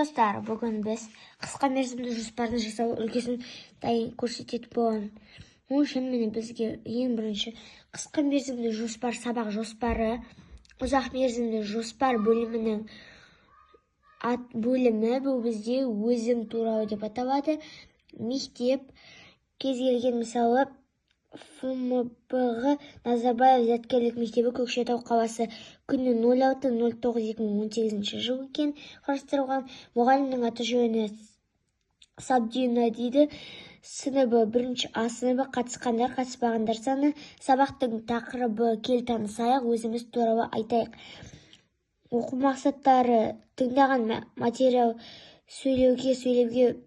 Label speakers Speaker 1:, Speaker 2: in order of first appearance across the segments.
Speaker 1: Достар, бүгін біз қысқа мерзімді жоспардың жасалу үлгісін дайын көрсететін боламын. Ол үшін, міне, бізге ең бірінші қысқа мерзімді жоспар, сабақ жоспары, ұзақ мерзімді жоспар бөлімінің ат бөлімі. Бұл бізде «Өзім туралы» деп аталады. Мектеп кез келген, мысалы, ФМБҒ Назарбаев зияткерлік мектебі, Көкшетау қаласы, күні 06.09.2018 жыл екен құрастырылған. Мұғалімнің аты-жөні Сабдина дейді. Сыныбы бірінші А сыныбы. Қатысқандар, қатыспағандар саны. Сабақтың тақырыбы: «Кел, танысайық, өзіміз туралы айтайық». Оқу мақсаттары: тыңдаған материал сөйлеуге, сөйлемге,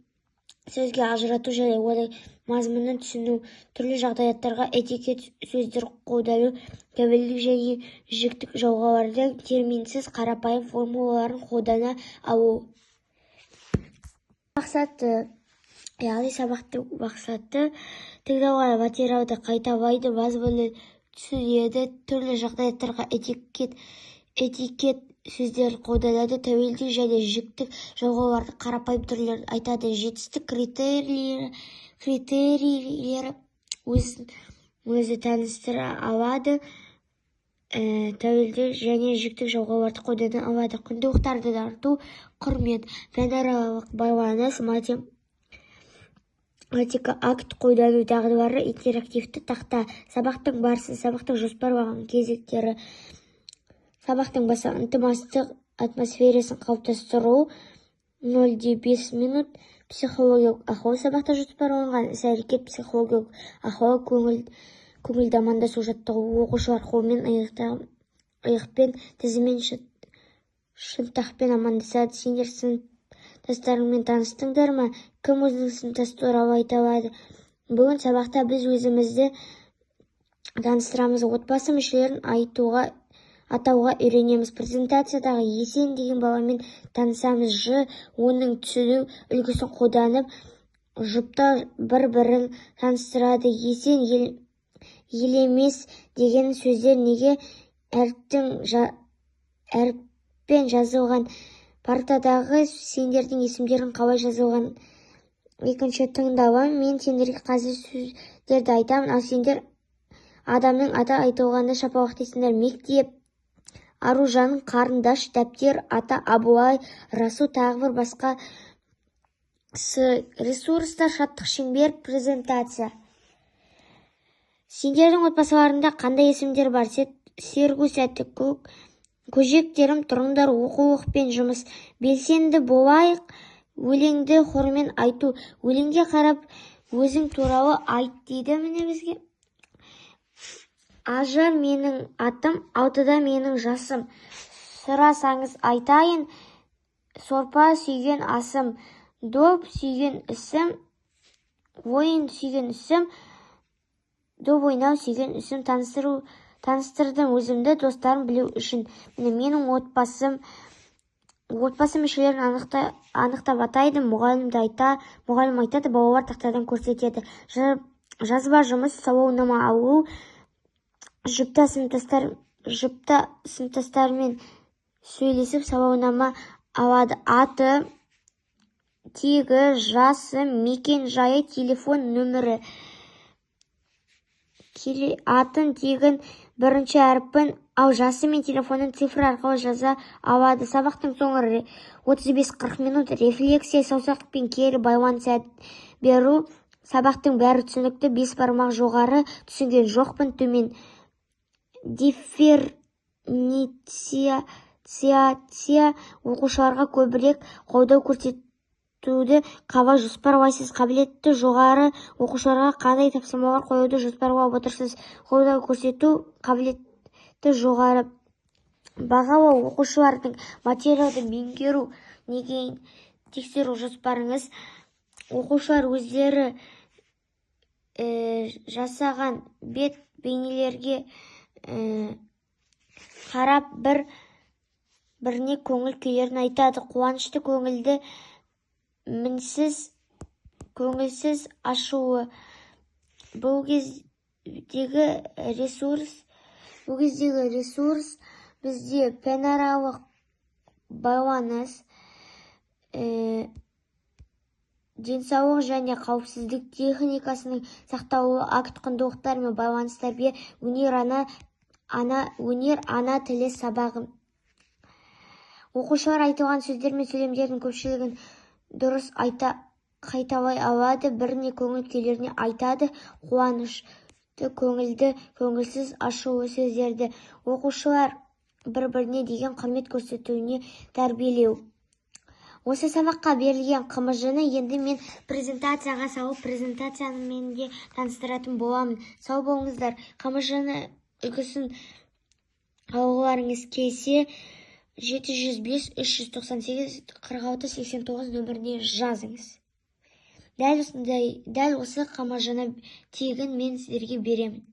Speaker 1: сөзге ажырату және оның мазмұнын түсіну, түрлі жағдаяттарға этикет сөздер қолдану, тәуелдік және жіктік жалғаулардың терминсіз қарапайым формулаларын қолдана алу. Мақсаты, яғни сабақтың мақсаты: тыңдалған материалды қайталайды, мазмұнын түсінеді, түрлі жағдаяттарға этикет сөздерін қолданады, тәуелдік және жіктік жалғаулардың қарапайым түрлерін айтады. Жетістік критерийлері: өзін өзі таныстыра алады, тәуелдік және жіктік жалғауларды қолдана алады. Құндылықтарды дарыту, құрмет, пәнаралық байланыс, математика, акт қолдану дағдылары, интерактивті тақта. Сабақтың барысы, сабақтың жоспарланған кезектері. Сабақтың басы: ынтымақтастық атмосферасын қалыптастыру, 0,5 минут. Психологиялық ахуал. Сабақта жоспарланған іс-әрекет: психологиялық ахуал, көңілді амандасу жаттығу. Оқушылар қолмен, иықпен, тіземен, шынтақпен амандасады. Сендер сыныптастарыңмен таныстыңдар ма? Кім өзінің сыныптасы туралы айта алады? Бүгін сабақта біз өзімізді таныстырамыз, отбасы мүшелерін айтуға, атауға үйренеміз. Презентациядағы Есен деген баламен танысамыз. Оның түсіну үлгісін қолданып, жұпта бір-бірін таныстырады. Есен, Елемес деген сөздер неге әріппен жазылған? Партадағы сендердің есімдерің қалай жазылған? Екінші тыңдалым. Мен сендерге қазір сөздерді айтамын, ал сендер адамның аты айтылғанда шапалақтайсыңдар. Мектеп, Аружан, қарындаш, дәптер, ата, Абылай, Расул, тағы бір басқа. Ресурстар: шаттық шеңбер, презентация. Сендердің отбасыларыңда қандай есімдер бар? Сергі, Сәтті, Көк, көжектерім, тұрыңдар, оқулық пен жұмыс. Белсенді болайық. Өлеңді хормен айту. Өлеңге қарап, өзің туралы айт дейді. Міне, бізге: Ажар менің атым, 6-да менің жасым. Сұрасаңыз, айтайын, сорпа сүйген асым. Доп сүйген ісім, ойын сүйген ісім, доп ойнау сүйген ісім. Таныстырдым өзімді достарым білу үшін. Міне, менің отбасым. Отбасы мүшелерін анықтап атайды. Мұғалім айтады, балалар тақтадан көрсетеді. Жазба жұмыс: сауалнама алу. Жұпта сыныптастарымен сөйлесіп, сауалнама алады: аты тегі, жасы, мекен жайы, телефон нөмірі. Атын, тегін, бірінші әрпін, ал жасы мен телефонын цифр арқылы жаза алады. Сабақтың соңы, 35-40 минут. Рефлексия, саусақпен кері байланыс беру. Сабақтың бәрі түсінікті, бес бармақ жоғары, түсінген жоқпын, төмен. Дифференциация. Оқушыларға көбірек қолдау көрсетуді қалай жоспарлайсыз? Қабілеті жоғары оқушыларға қандай тапсырмалар қоюды жоспарлап отырсыз? Қолдау көрсету, қабілеті жоғары. Бағалау. Оқушылардың материалды меңгеру деңгейін тексеру жоспарыңыз. Оқушылар өздері жасаған бет бейнелерге қарап, бір біріне көңіл күйлерін айтады: қуанышты, көңілді, мінсіз, көңілсіз, ашулы. Бұл кездегі ресурс бізде пәнаралық байланыс. Денсаулық және қауіпсіздік техникасының сақталуы, акт, құндылықтар мен байланыс, тәрбие, өнер, ана өнер, ана тілі сабағы. Оқушылар айтылған сөздер мен сөйлемдердің көпшілігін дұрыс айта, қайталай алады, біріне көңіл күйлеріне айтады, қуанышты, көңілді, көңілсіз, ашулы сөздерді. Оқушылар бір-біріне деген құрмет көрсетуіне тәрбиелеу. Осы сабаққа берілген ҚМЖ-ны енді мен презентацияға салып, презентациямен де таныстыратын боламын. Сау болыңыздар! ҚМЖ-ны үлгісін алғыларыңыз келсе, 705 398 46 89 нөміріне жазыңыз. Дәл осындай, дәл осы ҚМЖ-ны тегін мен сіздерге беремін.